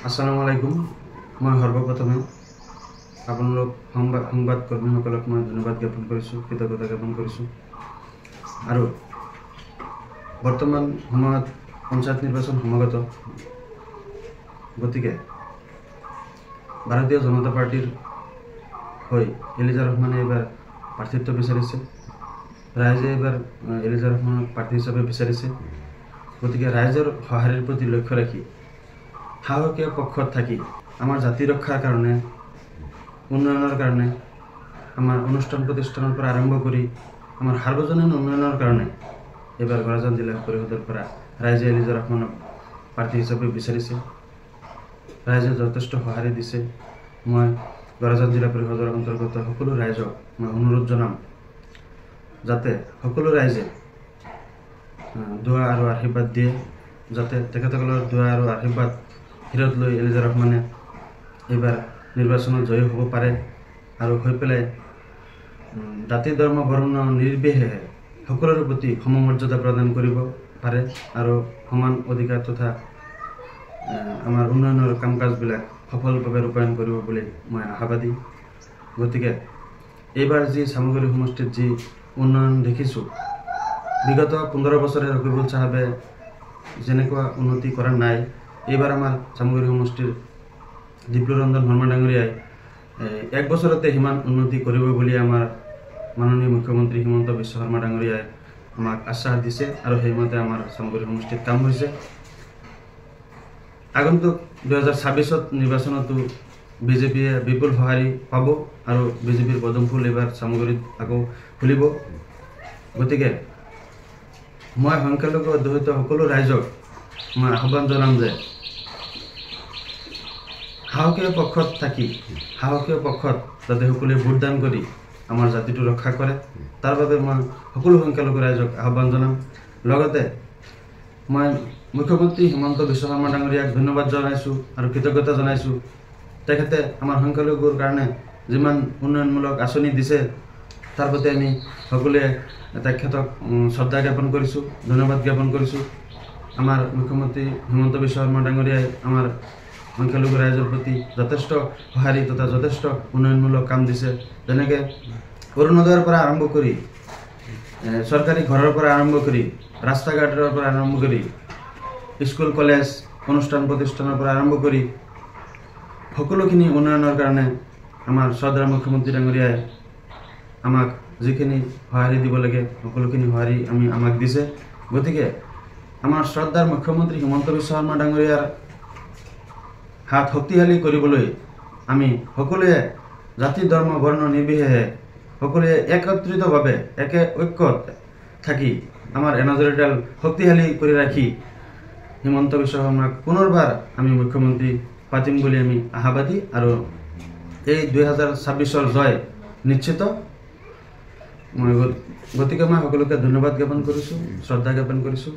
আসসালামু আলাইকুম। মই সৰ্বপ্ৰথমে আপোনালোক সংবাদ কৰ্মীসকলক মই ধন্যবাদ জ্ঞাপন কৰিছোঁ, কৃতজ্ঞতা জ্ঞাপন কৰিছোঁ। আৰু বৰ্তমান সময়ত পঞ্চায়ত নিৰ্বাচন সমাগত, গতিকে ভাৰতীয় জনতা পাৰ্টীৰ হৈ এলিজা ৰহমানে এইবাৰ প্ৰাৰ্থিত্ব বিচাৰিছে। ৰাইজে এইবাৰ এলিজা ৰহমানক প্ৰাৰ্থী হিচাপে বিচাৰিছে। গতিকে ৰাইজৰ সঁহাৰিৰ প্ৰতি লক্ষ্য ৰাখি সাহসীয় পক্ষত থাকি আমাৰ জাতি ৰক্ষাৰ কাৰণে, উন্নয়নৰ কাৰণে, আমাৰ অনুষ্ঠান প্ৰতিষ্ঠানৰ পৰা আৰম্ভ কৰি আমাৰ সাৰ্বজনীন উন্নয়নৰ কাৰণে এইবাৰ গড়াজান জিলা পৰিষদৰ পৰা ৰাইজে এলিজা ৰহমানক প্ৰাৰ্থী হিচাপে বিচাৰিছে। ৰাইজে যথেষ্ট সঁহাৰি দিছে। মই গড়াজান জিলা পৰিষদৰ অন্তৰ্গত সকলো ৰাইজক মই অনুৰোধ জনাম যাতে সকলো ৰাইজে দোৱা আৰু আশীৰ্বাদ দিয়ে, যাতে তেখেতসকলৰ দোৱা আৰু আশীৰ্বাদ শিৰত লৈ এলিজা ৰহমানে এইবাৰ নিৰ্বাচনত জয়ী হ'ব পাৰে আৰু হৈ পেলাই জাতি ধৰ্ম বৰ্ণ নিৰ্বিশেষে সকলোৰে প্ৰতি সমমৰ্যাদা প্ৰদান কৰিব পাৰে আৰু সমান অধিকাৰ তথা আমাৰ উন্নয়নৰ কাম কাজবিলাক সফলভাৱে ৰূপায়ণ কৰিব বুলি মই আশাবাদী। গতিকে এইবাৰ যি চামগুৰি সমষ্টিত যি উন্নয়ন দেখিছোঁ, বিগত 15 বছৰে ৰকিবুল চাহাবে যেনেকুৱা উন্নতি কৰা নাই, এইবাৰ আমাৰ চামগুৰি সমষ্টিৰ দিপ্লুৰঞ্জন শৰ্মা ডাঙৰীয়াই এক বছৰতে সিমান উন্নতি কৰিব বুলি আমাৰ মাননীয় মুখ্যমন্ত্ৰী হিমন্ত বিশ্ব শৰ্মা ডাঙৰীয়াই আমাক আশ্বাস দিছে আৰু সেইমতে আমাৰ চামগুৰি সমষ্টিত কাম হৈছে। আগন্তুক 2026ত নিৰ্বাচনতো বিজেপিয়ে বিপুল সঁহাৰি পাব আৰু বিজেপিৰ পদুম ফুল এইবাৰ চামগুৰিত আকৌ ফুলিব। গতিকে মই সংখ্যালঘু অধ্যুষিত সকলো ৰাইজক মই আহ্বান জনাম যে সাহসীয় পক্ষত থাকি সাহসীয় পক্ষত যাতে সকলোৱে ভোটদান কৰি আমাৰ জাতিটো ৰক্ষা কৰে, তাৰ বাবে মই সকলো সংখ্যালঘু ৰাইজক আহ্বান জনাম। লগতে মই মুখ্যমন্ত্ৰী হিমন্ত বিশ্ব শৰ্মা ডাঙৰীয়াক ধন্যবাদ জনাইছোঁ আৰু কৃতজ্ঞতা জনাইছোঁ। তেখেতে আমাৰ সংখ্যালঘুৰ কাৰণে যিমান উন্নয়নমূলক আঁচনি দিছে তাৰ প্ৰতি আমি সকলোৱে তেখেতক শ্ৰদ্ধা জ্ঞাপন কৰিছোঁ, ধন্যবাদ জ্ঞাপন কৰিছোঁ। আমাৰ মুখ্যমন্ত্ৰী হিমন্ত বিশ্ব শৰ্মা ডাঙৰীয়াই আমাৰ সংখ্যালঘু ৰাইজৰ প্ৰতি যথেষ্ট সঁহাৰি তথা যথেষ্ট উন্নয়নমূলক কাম দিছে। যেনেকৈ অৰুণোদয়ৰ পৰা আৰম্ভ কৰি চৰকাৰী ঘৰৰ পৰা আৰম্ভ কৰি ৰাস্তা ঘাটৰ পৰা আৰম্ভ কৰি স্কুল কলেজ অনুষ্ঠান প্ৰতিষ্ঠানৰ পৰা আৰম্ভ কৰি সকলোখিনি উন্নয়নৰ কাৰণে আমাৰ শ্ৰদ্ধাৰ মুখ্যমন্ত্ৰী ডাঙৰীয়াই আমাক যিখিনি সঁহাৰি দিব লাগে সকলোখিনি সঁহাৰি আমাক দিছে। গতিকে আমাৰ শ্ৰদ্ধাৰ মুখ্যমন্ত্ৰী হিমন্ত বিশ্ব শৰ্মা ডাঙৰীয়াৰ হাত শক্তিশালী কৰিবলৈ আমি সকলোৱে জাতি ধৰ্ম বৰ্ণ নিৰ্বিশেষে সকলোৱে একত্ৰিতভাৱে একে ঐক্যত থাকি আমাৰ এনাজৰীডাল শক্তিশালী কৰি ৰাখি হিমন্ত বিশ্ব শৰ্মাক পুনৰবাৰ আমি মুখ্যমন্ত্ৰী পাতিম বুলি আমি আশাবাদী আৰু এই 2026ৰ জয় নিশ্চিত। মই গতিকে মই সকলোকে ধন্যবাদ জ্ঞাপন কৰিছোঁ, শ্ৰদ্ধা জ্ঞাপন কৰিছোঁ।